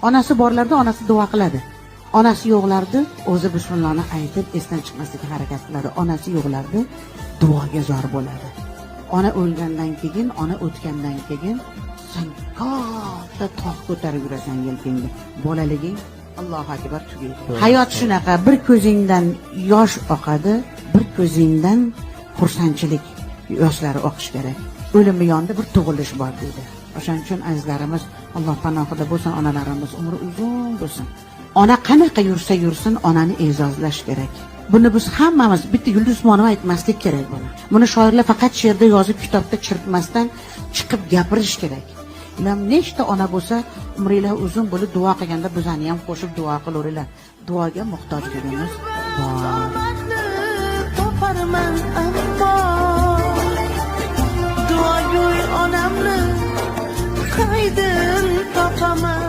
Onasi borlarda onasi duo qiladi. Onasi yo'qlarda o'zi bismillahni aytib esdan chiqmaslikka harakat qiladi. Onasi yo'qlarda duoga zor bo'ladi. Ona o'lgandan keyin, ona o'tgandan keyin sen katta tog' ko'tarib yurasan yelkangda. Bolaliging, Allohu akbar, tugaydi. Hayot shunaqa, bir ko'zingdan yosh oqadi, bir ko'zingdan xursandchilik yoshlari oqishi kerak. O'limi yonida bir tug'ilish bor deydi. O'shaning uchun, azizlarimiz, Alloh panohida bo'lsin onalarimiz, umri uzun bo'lsin. Ona qanaqa yursa yursin, onani e'zozlash kerak. Buni biz hammamiz, bitta Yulduz Usmonova aytmaslik kerak buni. Buni shoirlar faqat she'rda yozib, kitobda chiritmasdan chiqib gapirish kerak. Ilohim, nechta ona bo'lsa, umringlar uzun bo'lib, duo qilganda bizani ham qo'shib duo qilaveringlar. Duoga muhtojligimiz bor. Toparman, ammo duogo'y onamni qaydan topaman?